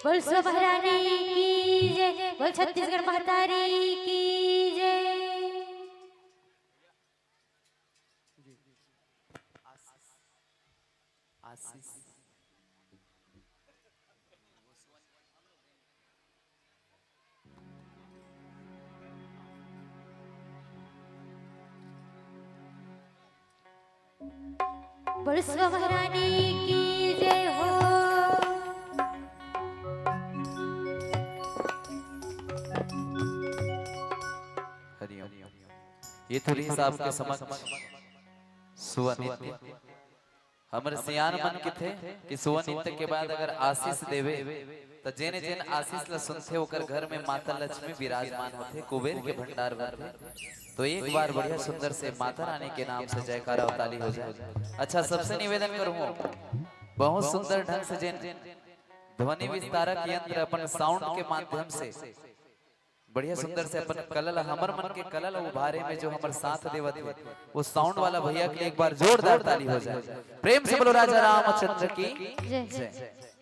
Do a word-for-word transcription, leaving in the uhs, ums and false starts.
बोल सो महारानी की जय, बोल छत्तीसगढ़ महतारी की जय। आशीष। बोल सो महारानी की जय हो। हरिओम। ये तो रहिस आपके समक्ष सुवा नृत्य। हमर सियान मन किथे कि सुवा नृत्य के बाद अगर आशीष देवे, त जेने जेन आशीष ल सुनथे, ओकर घर में माता लक्ष्मी विराजमान होथे, कुबेर के भंडार भरथे। तो एक बार बढ़िया सुंदर से माता रानी के नाम से जयकारा और ताली हो जाए। अच्छा, सबसे निवेदन करूँ, बहुत सुंदर ढंग से जेन ध्वनि विस्तारक यंत्र अपन साउंड के माध्यम से बढ़िया सुंदर से अपन कला ला, हमर मन के कला ला उभारे में जो हमर साथ देवत हे, वो साउंड वाला भैया के लिए एक बार जोरदार ताली हो जाए। प्रेम से बोलो राजा रामचंद्र की जय। जय।